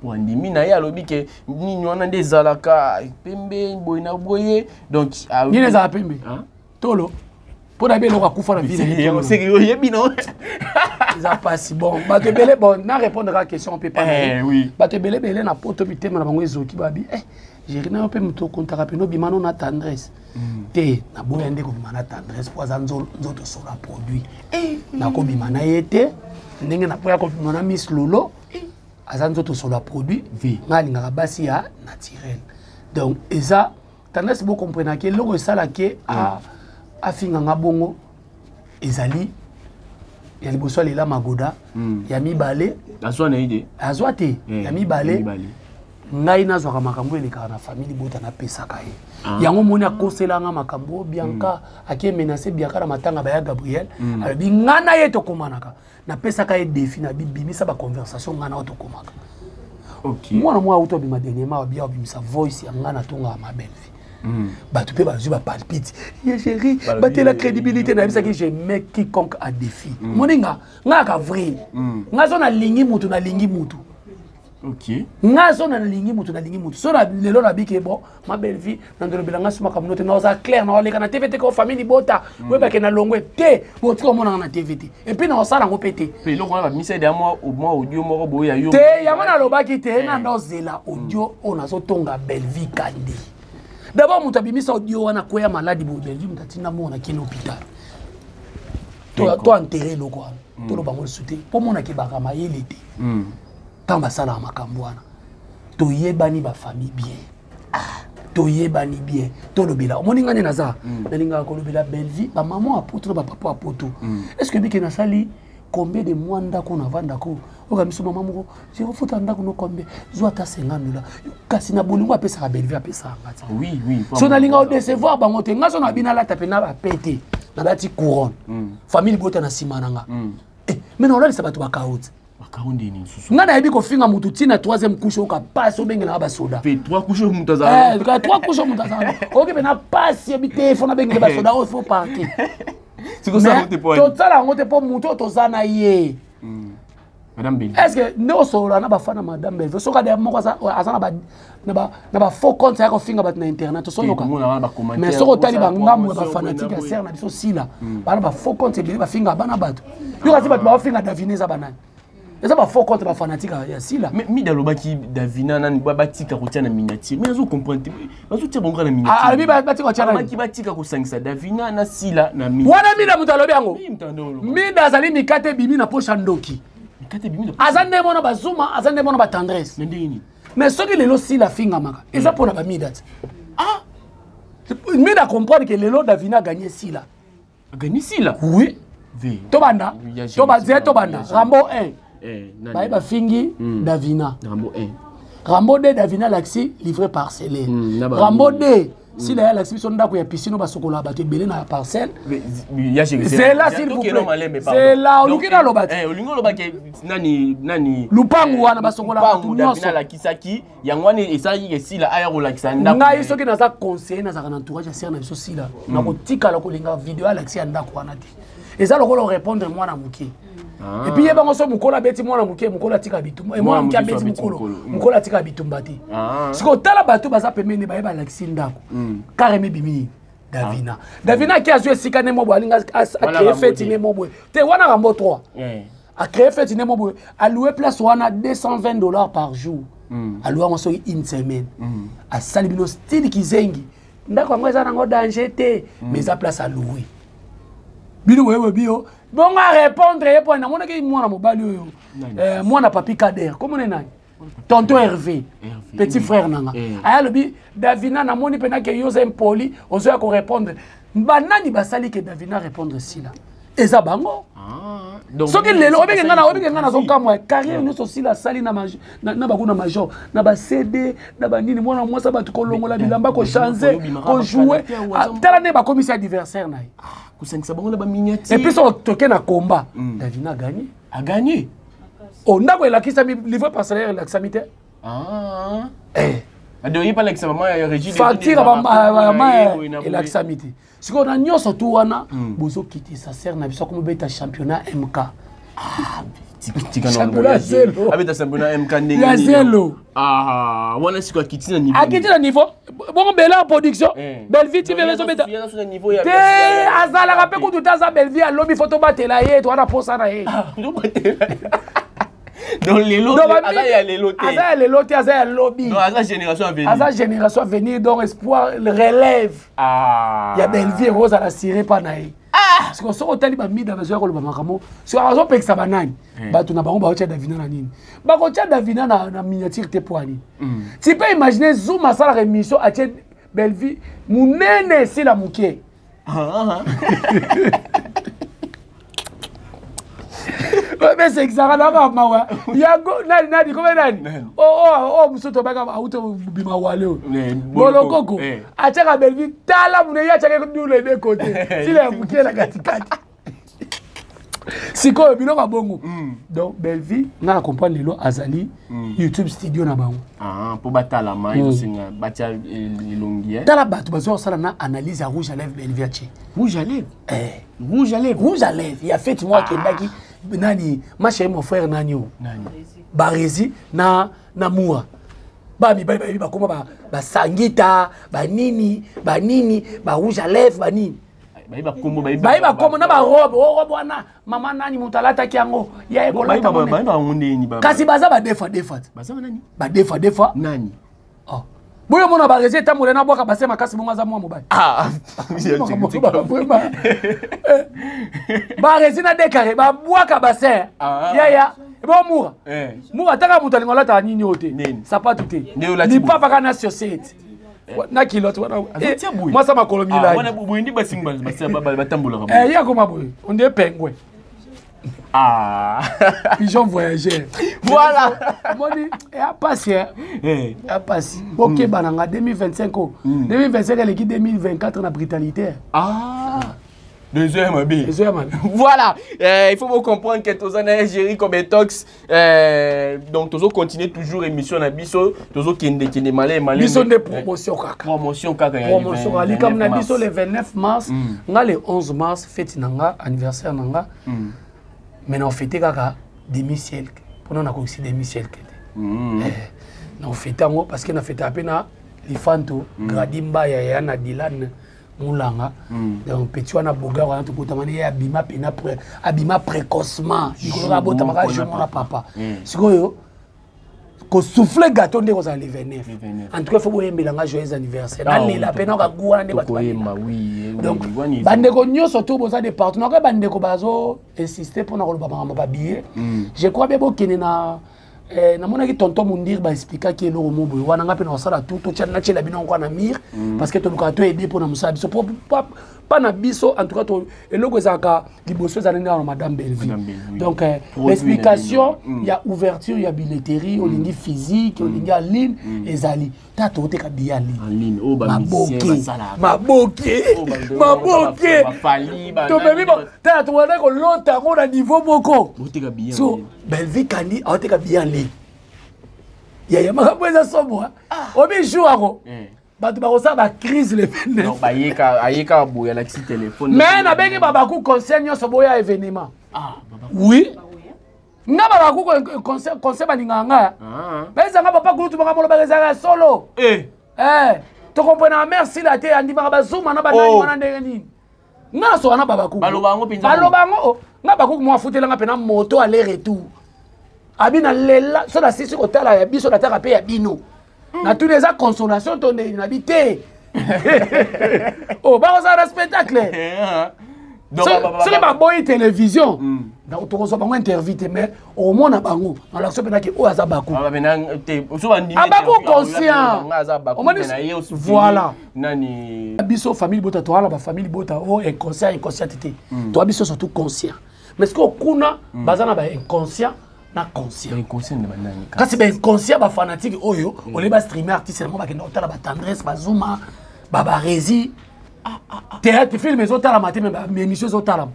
Po andimi na ye, alobi ke nini wana nde ezalaka pembe boye na boye, donc nini ezala pembe tolo mpo na yebi eloko akufa na vie. Oyebi na Eza mpasi. Bon, bato ebele, bon, na répondre kaka question mpe pa. Bato ebele ebele na poto, mitema na bango ezoki, babi eh, Géri na yo mpe moto okontaka pene obima no na Tendresse te. Naboya nde kobima na Tendresse mpo aza nzoto solo ya produit. Nakobima na ye te ndenge naboya kobima na Miss Lolo, aza nzoto solo ya produit. Ngai alingaka basi ya naturel. Donc eza Tendresse, bokomprenaki eloko esalaki afinganga bongo. Ezali ya liboso, alela magoda. Ya mibale, azwa na ye te. Azwa te. Ya mibale, ngai nazwaka makambo elekaka na famille libota, napesaka ye yango. Moni akoselanga makambo Bianca, ake menace Bianca na matanga baya Gabriel. Alobi ngai na ye tokomanaka, napesaka ye défi na bibimisa baconversation ngai na oyo tokomaka. Mwana mwa auti obima dernièrement, abia obimisa voice ya ngai natongaka ma belle vie. Bato mpe bazwi bapalpite ye Géri batela crédibilité. Nayebisaki, je mets quiconque à défi. Moninga ngai aka vrai, ngai so nalingi mutu, nalingi mutu. Ngai so nalingi mutu, nalingi mutu. So lelo nabiki, bon, ma belle vie nandolobela ngai so makambo no te, naoza clair, naoleka na TV te ko famille libota oyebake na longwe te, botika omonanga na TV te, et puis naosala yango mpe te. Eloko wana babimisa ede mwa audio moko boye ya yo. Te, yango nalobaki te, nga ndozela audio oyo nazotonga Bellevie Kandi. D'abord moto abimisa audio wana kweya maladi boye, Bellevie moto atinda mona kini hôpital to enterre eloko wana. Toloba ngo lisusu te mpo monaki baka mayele te. Ntango basalaka makambo wana, toyebani bafamille bien, toyebani bien. Tolobela, omoni ngai nde naza, nalingaka kolobela Bellevie, bamama ya poto na bapapa ya poto. Est ce que ebike nasali combien de mois ndako navandako oyoka miso mama moko ofuta ndako no combien, zwa ata 50 dollars, kasi na bolingo apesaka Bellevie, apesaka nga ti. So nalinga odecevoir bango te. Nga so na bino alata mpe na bape te, nalati couronne, famille libota na nsima na nga, mais naolalisa bato bakaoti. Nga nayebi kofinga motu ntina troisième couche, oyoka pasi, obengelaka basoda. Trois couche moto azala. Trois couche moto azala, oyoki mpena pasi, yebi te, fo nabengele basoda oyo, fo parquet. Tosala yango te mpo motu oyo toza na ye. Est ce que nde osolola na bafana madame Belve, soki ade moko aza na bafaux compte ya kofinga bato na internet, osoyoka? Mais soki otali bangambo ya bafanatique ya sere na biso sila, bana bafaux compte ebele bafinga bana bato. Yoka ti bato baofinga Davine, eza banani? Eza bafaux compte bafanatique ya sila. Mida alobaki Davina nani batika kotia na miniature, mais azo comprendre te, bazotia bango na miniature. Alobi batika kotia nani? Batika kosangisa Davina na Sila na wana. Mida moto alobi yango, Mida azali mikate ebimi na poche ya ndoki. Aza nde mona bazuma, aza nde mona batendresse. Mais soki lelo Sila afingamaka, eza mpona bamida te. Mida comprendre que lelo Davina aganye Sila. Aganye Sila? Oui. Tobanda, tobazia, tobanda Rambo 1, baye bafingi Davina. Rambo 1. Rambo 2, Davina alakisi livre parcellaire. Rambo 2, Sila ye alakisi biso ndako ya piscine basokolaka bato ebele na parcelle. Zela, s'il vous plaît, zela, oluki naloba te. Olingi olobaki nani nani? Lupangu wana basokolaka bato nyonso. Alakisaki yango wana, esalaki esila aya kolakisa ndako. Ngai soki naza conseiller, nazalaka na entourage ya sere na biso Sila, nakotikala kolinga video alakisi ya ndako wana te. Eza lokola orépondre mwana moke. Et puis yebango, so mokolo abeti mwana moke, mokolo atika bitumba. Mwana moke abeti mokolo, mokolo atika bitumba te. Sikoyo tala bato baza pembeni, baye balakisi ndako carrément, ebimi nini? Davina, Davina aki azwi esika nde mo boye, alingi acréer fête ne mo boye te. Wana Rambo 3, acréer fête nde mo boye, aloue place wana 220 $ par jour, aloue yango soki une semaine, asali bino style kizengi. Ndako yango eza nango danger te, mais eza place aloue. Bino boyeboye bio bongo arépondre ye mpo namonaki mwana mobali oyo, mwana papi Kader, komone nani, tonton Hervé, petit frère nanga, aya alobi Davina, namoni mpena ke yo oza impoli, ozoya korépondre banani. Basali ke Davina répondre Sila, eza bango. Soki lelo obenge nga, obenge nga, nazokamwa carrière nyonso Sila asali na bakuna major na bacd na banini, mwana mwasi bato kolongola bilamba, kochange, kojoue, tala nde bakomisi adversaire na ye. Kosangisa bango na baminiature. Et puis soki toke na combat, Davina aganye. Aganye. O ndako elakisami, livre parcellaire elakisami te. Facture ya mai elakisami te. Sikoyo na nyonso tu wana, bozokitisa sere na biso, akomobeta championnat MK. Championnat zelo. Abeta championnat MK ndenge ya zelo. Ah, wana sikoyo akiti na niveau. Akiti na niveau bongo Bela Production, Bellevue TV ezobeta te. Azalaka mpe kutu te, aza Bellevue. Alobi fo tobatela ye, towana posa na ye. Donc lelo aza ya lelo te. Aza ya lelo te, aza ya lobi. Donc aza génération à venir. Aza génération à venir, donc espoir, relève ya Bellevue ekozala sire mpa na ye. Parce que soki otali bamida, bazoya koloba makambo, soki azopekisa banani, bato na bango baotya Davina na nini, bakotya Davina na miniature te. Po ani, tu peux imaginer, Zoom asalaka émission, atie Bellevue monene, esila moke. Obesekisaka na kaka mawa yango. Nani, nani kome, nani oyo mosusu tobaka, auta bima wale oyo Bolokoko, atiaka Bellevue, tala mune ye, atiaka dule de côté, sila ya moke na katikati. Sikoyo biloko ya bongo. Donc Bellevue, nga na comprendre lelo azali YouTube studio na bango. Mpo batalama, ezosenga batia elongi. Tala bato bazwa kosala na analyse ya rouge à lèvre Bellevue atie. Rouge à lèvre? Eh. Rouge à lèvre. Rouge à lèvre ya fête moko akendaki, nani, ma chérie, mon frère, nani o Baresi na Mura, bamibali bayebi bakoma basangita banini banini, barouge à lèvre banini. Bayebi bakombo. Bayebi bakombo na barobe o robe wana, mama nani moto alataki yango ya ekolata. Bango ndeni? Kasi baza badefa defa te. Baza banani? Badefa defa. Nani? Oh. Boyo mona Baresi etambola na bwaka base makasi bongo, aza mwa mobali. Vraiment, Baresi na dekare babwaka bassin. Yaya ebo mura mura, ataka moto alinga alataka nini oyo te, sapatu te, lipapa kaka na chaussette na kilote wana, mwasa makolo milai. Ye akoma boye, onde pingouin. Pigeon voyageur. Voilà. Omoni, eya pasi, eya pasi. Bokeba na nga 2025 o 2025 eleki 2024 na brutalité. Deuxième mabe. Deuxième mabe. Voilà, il faut vous comprendre que tozana Jerry Kobetox, donc tozo continuer toujours émission na biso, tozo kende kende malé malé. Biso nde promotion kaka. Promotion kaka. Promotion kaka. Likambo na biso le 29 mars, nga le 11 mars fête na nga, anniversaire na nga. Mais na fête kaka demi siècle. Mpona nakokisi demi siècle te. Na fête yango parce que na fête ape na Lifanto, Gradi Mbaya ya na Dylan Mulanga. Donc petit wana bogar wana tokotamani ye, abima pena, abima précocement likolo, abotamaka jour na papa. Sikoyo kosouffle gâteau nde kozala le 29. En tout cas, faut boyembelanga joyeux anniversaire, nalela mpe naoka wana nde bato. Donc bandeko nyonso to boza de partout, nakoki bandeko bazo insiste mpona koloba makambo babillet. Je crois be bokende na namonaki tonton Mundir baexplikaki eloko mo boye wana. Nga mpe na kosala tout, totya natiela bino yango na mire, parce que tolukaka toyede mpo na mosala biso mpa na biso. En tout cas, eloko ezalaka liboso ezali nde wana Madame Bellevue. Donc l'explication ya ouverture ya billetterie, olingi physique, olingi en ligne, ezali ta toteka billet en ligne. Maboke, maboke, maboke, tomemi tala, tobanda kolota yango na niveau moko. So Bellevue Kandi aoteka billet en ligne, yaya, makambo eza somo. Obi jour yango bato bakosala bacrise le 29. Ayeka boye, alakisi telefone. Mais nabengi babaku conseil nyonso, boya événement. Oui, nga babaku conseil balingaka nga, bayezanga papa kulutu, makambo olobaka ezalaka solo. Tokomprenaka merci la te, andimaka bazuma na banani wana ndenge nini. Nga nasoka na babakuku. Baloba yango mpenza. Baloba yango. Nga bakuku mo afutelanga mpena moto aller retour, abi na lela so nasisi kotala ya biso, nataka mpe ya bino. Natuni eza consolation to ndeni, nabi te o bakozala na spectacle. Soki baboyi télévision, tokozwa bango interview te, mais omona bango na l'action mpenaki oyo aza baku abaku conscient. Omoni, voilà. Nani? Biso famille bota, toala bafamille bota oyo inconscient, inconsciente te. Toa biso surtout conscient, mais ce que kuna baza na bainconscient na conscient. Kasi bainconscient, bafanatike oyo olie bastreamer artiste yango, bakenda kotala batendresse, bazuma, babaresi, théâtre, film ezotalama te, mais émission ezotalama.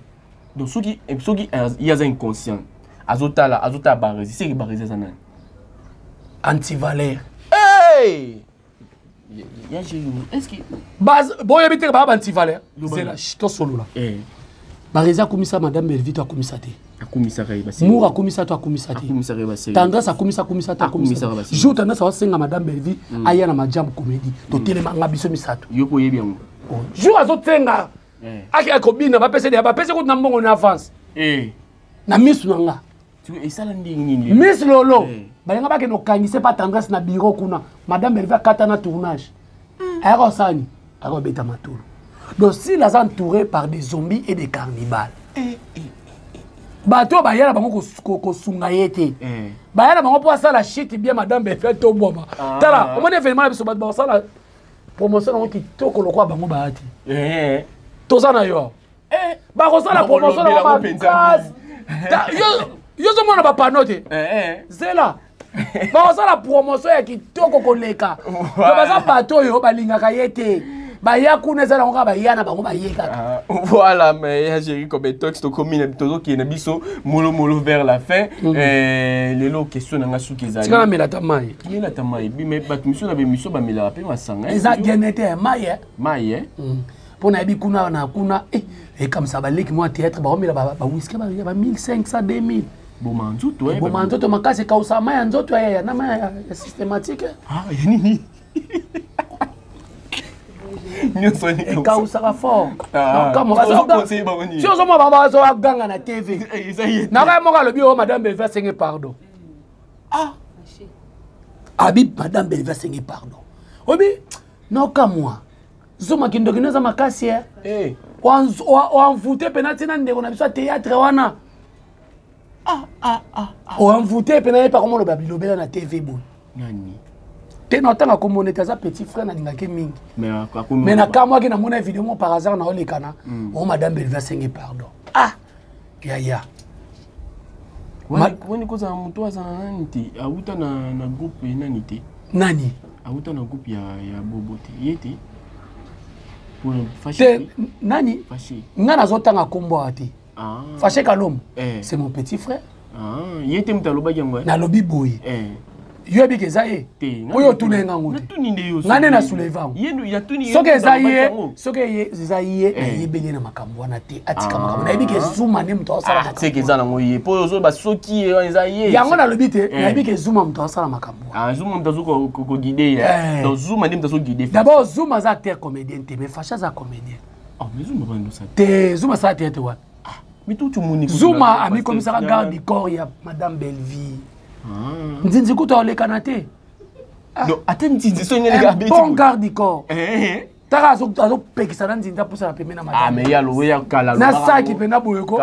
Donc soki ye aza inconscient, azotala Baresi, seki Baresi aza nani? Antivaleur. Hey! Boyebi te baa bantivaleur. Zela, tosolola. Barezi akumisa madame Belvi to akumisa te? Mour akumisa to akumisa te? Tendresse akumisa, akumisa to akumisa? Jour Tendresse aosenga madame Belvi aya na Majambu Comédie, totelemanga biso misato. Jour azotenga ake kobina, bapese deya, bapese kutu na mbongo na avance na misu na nga. Miss Lolo, balinga bakende kokangisa pa Tendresse na bureau kuna. Madame Belvi akata na tournage, ayaka osani, ayaka obeta matolo. Donc s'il aza entouré par des zombies et des carnivales, bato oyo baya na bango kosunga ye te, baya na bango mpo asala shit bien. Madame Belvi atobwama. Tala, omoni événement na biso, bato bakosala promotion nango kitoko lokola bango baya te. Toza na yo, bakosala promotion nango makasi. Yo ozomona bapano te, zela, bakosala promotion ya kitoko koleka. Baza bato oyo balingaka ye te, baya kuna, eza nango kaka baya na bango, baye kaka. Voilà, mais ya Géri Cobetox, tokomi na tozokende na biso molo molo vers la fin. Lelo question na nga suki ezali Tika namela ata mai. Mela ata mai, mais bato miso na bemiso bamelaka mpe masanga. Eza gene te, mai. Mai. Mpo nayebi kuna na kuna ekamisa baleki mwa théâtre, baomela bawiski ba 1500, 2000. Boma nzoto. Boma nzoto makasi, ekausa mai ya nzoto ya na mai ya systématique. Ya nini nyonso? Ekausaka fort. Si ozomona bango bazoganga na TV, naka moko alobi oyo madame Belvi asenge pardon. Abi madame Belvi asenge pardon, obi nokamwa zuma kindoki no eza makasi e oenvoûte mpena ntina ndeko na biso ya théâtre wana, oenvoûte mpena ye paka moloba bilobela na TV boye. Nani? Te, na otanga kombo nete aza petit frère, nalingaki mingi, mais nakamwaki, namona video mo par hasard naolekana o madame Belvi asenge pardon. Ah yaya. Wani kozala moto aza na nani te, awuta na groupe nani te? Nani? Awuta na groupe ya Bobo te, ye te? Te, nani? Nga nazotanga kombo awa te. Faché Kalombo, c'est mon petit frère. Ye te moto alobaki yango? Nalobi boye, yo yebiki eza ye oyo otuna ye ngango te, nga nde na souleve yango. Soki eza ye, soki eza ye, nayebeli ye na makambo wana te, atika makambo. Nayebi ke Zuma nde moto aosala. Seke eza nango ye, mpo ozoba soki eza ye. Yango nalobi te, nayebi ke Zuma moto aosala makambo. Zuma moto azokoguide ye, donc Zuma nde moto azoguide. D'abord Zuma aza acteur comédien te, mais Faché aza comédien. Te, Zuma asala théâtre wapi? Zuma amikomisaka garde du corps ya madame Bellevie. Nzinzi kutu aolekana te. Ate nzinzi so. Bon garde du corps taka azopekisa na nzinzi apusana pembeni na madame na saki mpena boyeko,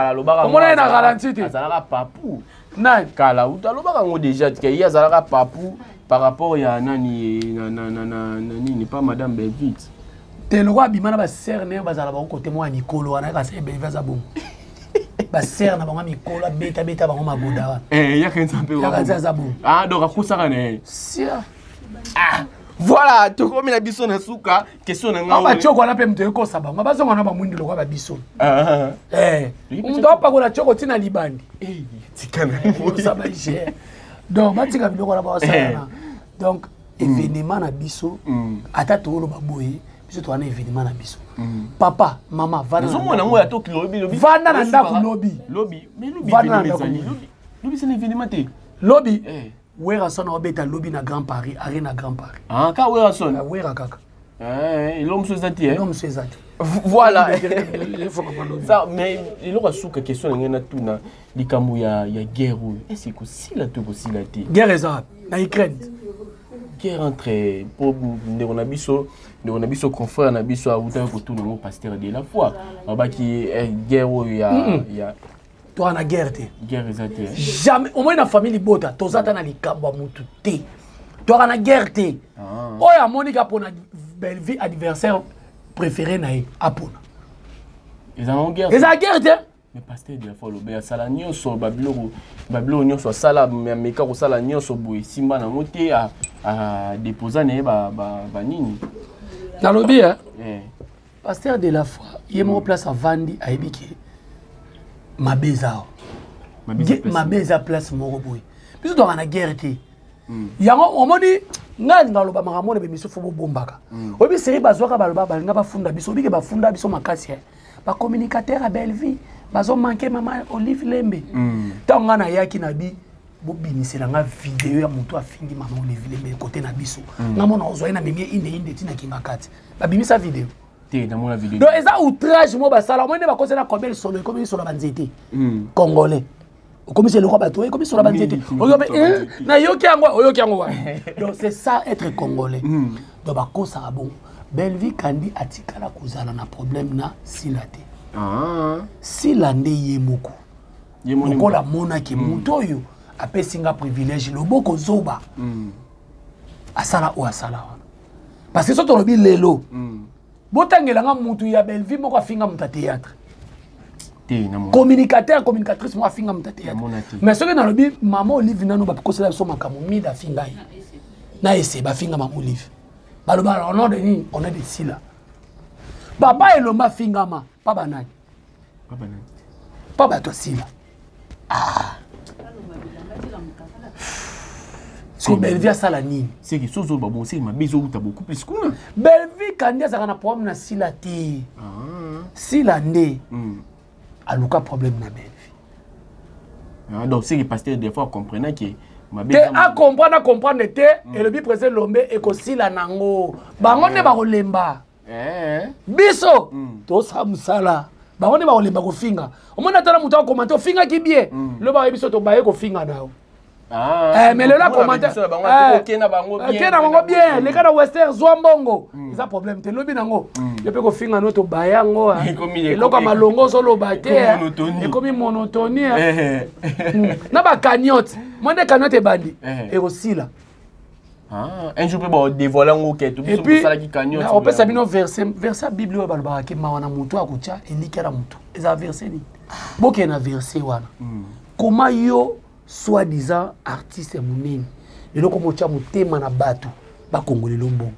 omona ye na ralenti te. Azalaka papu. Nani? Kala alobaka yango déjà ke ye azalaka papu par rapport ya nani, na nini, pas madame Bellevie. Te, lokwa abima na basere ne, bazala bango kote moko ya mikolo wana, kaka Bellevie aza bongo, basere na bango ya mikolo, abetabeta bango magoda wana. Yaka nzambe. Yaka nzambe aza bongo. Ah, donc akusaka na ye. Sia. Ah, voilà, tokomi na biso na suka. Question na ngai, batioko wana mpe moto ekosa bango, bazonga na bamwindu lokola babiso. Moto apakola tioko ntina libandi tikana. Donc batika biloko wana baosalana. Donc événement na biso, ata tooloba boye, biso toza na événement na biso. Papa, mama, vanda yango ya toki lobi, lobi. Vanda na ndako lobi. Lobi, mais lobi. Vanda na ndako. Lobi c'est un événement te? Lobi Werason aobeta lobi na Grand Paris Arena, Grand Paris. Ah, ka Werason. Wera kaka. Eloko mosusu eza te? Eloko mosusu eza te. Voilà ça, mais eloko ya suka, question na ngai natuna, likambo ya guerre oyo, ese ekosila to ekosila te? Guerre eza na Ukraine? Guerre entre, mpo ndeko na biso, confrère na biso awutaki kotuna yango, pasteur de la foi abaki guerre oyo ya Toza na guerre te. Guerre eza te? Jamais. Omoi na famille libota, toza ata na likambo ya mutu te, toaka na guerre te. Oyo amoni ka mpona Bellevie, adversaire préféré na ye, apona. Eza nango guerre? Eza guerre te. Mais pasteur de la foi alobi asala nyonso, babiloko nyonso asala, ameka kosala nyonso boye, esimba nango te, adeposa na ye banini. Nalobi, pasteur de la foi ye moko, place avandi, ayebi ke mabe eza awa, mabe eza place moko boye. Biso toka na guerre te. Yango omoni Ngai alinga aloba makambo na bemiso, fo bobombaka. Oyebi série bazwaka, baloba balinga bafunda biso, obike bafunda biso makasi. Bacommunicateur ya Bellevie bazomanke mama Olive Lembe. Ntango ngai nayaki na bi bobimisela nga video ya moto afingi mama Olive Lembe kote na biso, nga mona ozwai na memie inde inde ntina kinga kati, babimisa video. Te, namona video. Donc eza outrage mo basala. Omoni nde bakosela kobel solo, ekomi solo banzete. Congolais okomisi eloko ya bato, ekomi solo banzete. Nayoki yango, oyoki yango wana. Donc c'est ça, être congolais. Donc bakosaka bongo. Bellevie Kandi atikala kozala na problème na Sila te. Sila nde ye moko lokola amonaki moto oyo apesi nga privilège, loboko zoba asala oyo asala wana, parce que so tolobi lelo, botangelanga mutu ya Bellevie moko afinga moto ya théâtre, communicateur, communicatrice moko afinga moto ya théâtre. Mais soki nalobi mama Olive nano bakosela biso makambo, mida afinga ye na ese, bafinga mama Olive, baloba au nom de nini? Au nom de Sila. Papa Elomba afingama pa banani? Pa bato ya Sila. Ah, so Bellevie asala nini? Seki so ozoloba bon, seki mabe ezowuta beaucoup plus kuna. Bellevie Kandi azalaka na problème na Sila te. Sila nde aluka problème na Bellevie. Ah, donc seki pasteur des fois comprenant ke mabe te, acomprendre, acomprendre te. Elobi président Lombe, ekosila nango, bango nde bakolemba. Biso tosala mosala, bango nde bakolemba kofinga. Omoni ata na moto akomante ofingaki bien, loba biso tobaye kofinga na yo. Mais lelo akomante ke na bango bien, leka na wester, zwa mbongo, eza problème te. Lobi nango yo mpe kofinga no, tobaya yango, eloko ya malongo ozoloba te, ekomi monotonie na bacagnotte. Mo nde cagnotte ebandi, ekosila. Un jour mpe badévoile yango ke biso tosalaki cagnotte. Opesa bino verset, verset ya Bible oyo balobaka ke mawa na motu akotya elikya na motu, eza verset nini? Bokende na verset wana. Koma yo soi-disant artiste ya monene lelo, koma otya motema na bato bakongolelo mbongo.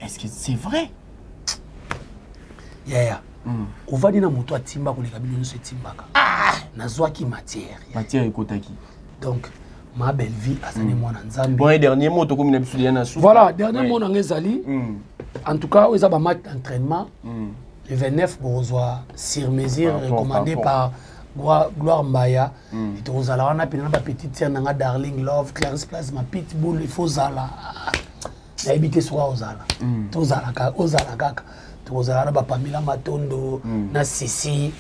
Est-ce que c'est vrai? Yaya, ovandi na moto atimba koleka bino nyonso etimbaka. Nazwaki matière. Matière ekotaki. Donc ma belle vie azali mwana Nzambe. Bon, dernier mot, tokomi na biso deja na suka. Voilà, dernier mot nanga ezali, en tout cas oyo eza bamatch d'entraînement. Le 29 bokozwa sur mesure recommandé par Gloire Mbaya. Tokozala wana mpena na bapetite sœur nanga, Darling Love, Clarisse Plasma, Pitbull. Il faut ozala, nayebi te soki ozala, tozala, ozala kaka. Tokozala na bapamela Matondo na Sisi.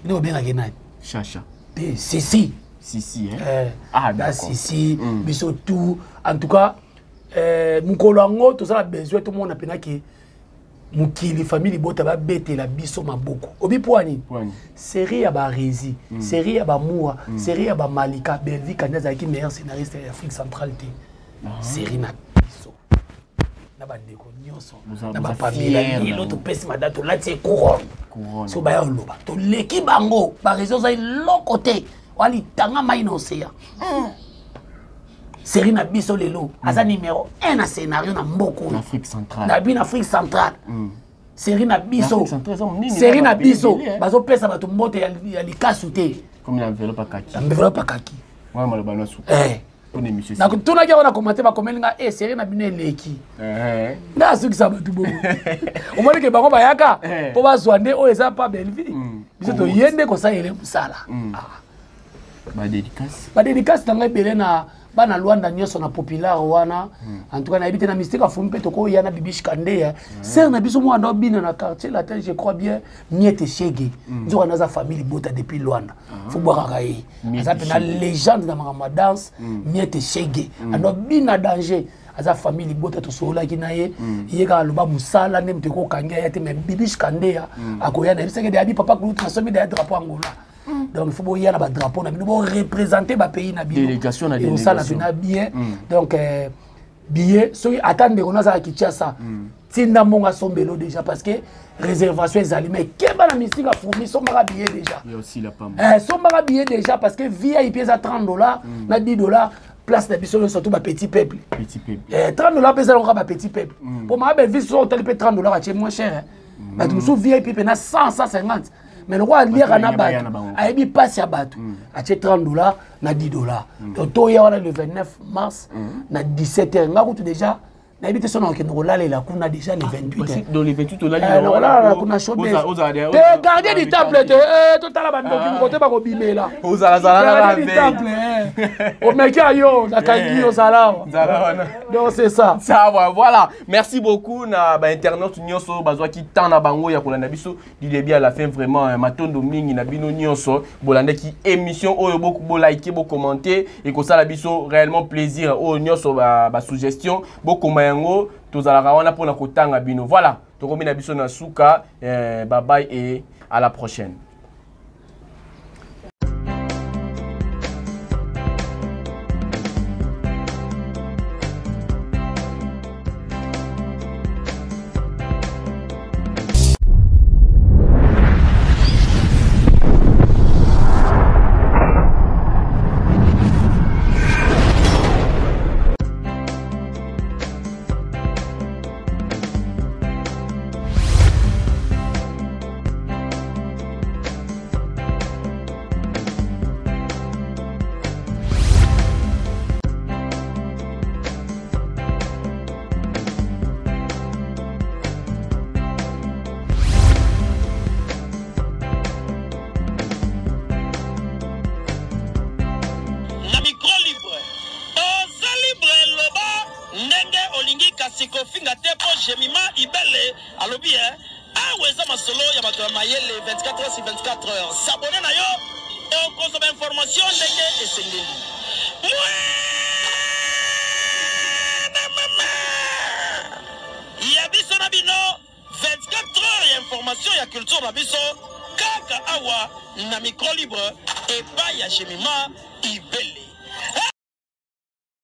Nde obengaki nani? Chacha. Te, Sisi. Sisi, hein? Ah, na Sisi. Biso tout, en tout cas, mokolo yango tozala besoin tomona mpenaki mokili, famille libota babetela biso maboko. Obi mpo nini? Série ya Baresi, série ya Bamoura, série ya Bamalika, Bellevie Kandi azalaki meilleur scénariste ya Afrique centrale te. Série na biso na bandeko nyonso na bapamela, lelo topesi mada, tolati ye couronne. So baya oloba toleki bango, bareseau oza eloko te, walitanga mai na océan. Série na biso lelo aza numéro 1 na scénario na mboka oyo na bino, Afrique centrale. Série na biso, série na biso bazopesa bato mbote ya likasu te. Enveloppe akaki. Natunaki yango na commentaire, bakomeli nga e série na bino eleki nde asukisa bato bongo. Omoni ke bango bayaka mpo bazwa nde oyo eza pa Bellevie, biso toye nde kosalela mosala. Badédicace na ngai ebele na bana Lwanda nyonso na populaire wana. En tout cas nayebi te na Mystique Afumi mpe tokoya na Bibish Kandeya, sere na biso mwana obina na Quartier Latin, je crois bien Miete Shege. Nzoka naza famille libota depuis Lwanda, fo bwakaka ye, aza mpena légende na makambo ya danse. Miete Shege ando bina danger, aza famille libota, tosololaki na ye. Ye kaka aloba mosala nde moto ekokangi aya te, mais Bibish Kandeya akoya. Nayebisaki de abi papa Kulutu, nasomi deya drapeau Angola. Donc il faut boya na badrapeau na bino, boreprésente bapays na bino, osala mpena bien. Donc billet, soki ata ndeko nazala Kinshasa, tinda mbongo asombelo déjà, parce que réservation ezali. Mais keba na Mystique Afumi, sombaka billet déjà, sombaka billet déjà, parce que VIP eza 30 $ na 10 $. Place na biso nyonso, surtout bapetit peuple. 30 $ mpe eza nango kaka bapetit peuple. Mpo maa Bellevie so otali mpe 30 $ atie moins cher, bato mosusu VIP mpe na 100, 150. Mais lokola aliaka na bato, ayebi mpasi ya bato, atie 30 $ na 10 $. Donc toya wana le 29 mars na 17 heures. Nga kutu déjà nayebi te so na okende kolalela kuna déjà le 28. Dans le 28? Olala kuna showbiz te, gardien du temple te. Totala bandoki moko te bakobimela. Gardien du temple, omeki ayo nakangi, ozala awa. Donc c'est ça. Ça va, voilà, merci beaucoup na bainternaute nyonso bazwaki temps na bango ya kolanda biso du début à la fin. Vraiment, matondo mingi na bino nyonso bolandaki émission oyo. Bolike, bocommenter, ekosala biso réellement plaisir. Oyo nyonso basuggestion, bokoma yango, tozalaka wana mpona kotanga bino. Voilà, tokomi na biso na suka. Bye bye et à la prochaine. Na micro libre, oza libre, loba ndenge olingi, kasi kofinga te, mpo Jemima Ibele alobi e awa eza masolo ya bato ya mayele. 24 heures sur 24 heures, s'abonner na yo, okozwa bainformation ndenge esengeli. Mwana mama ya biso na bino, 24 heures ya information ya culture na biso, kaka awa na micro libre, epai ya Jemima Ibele.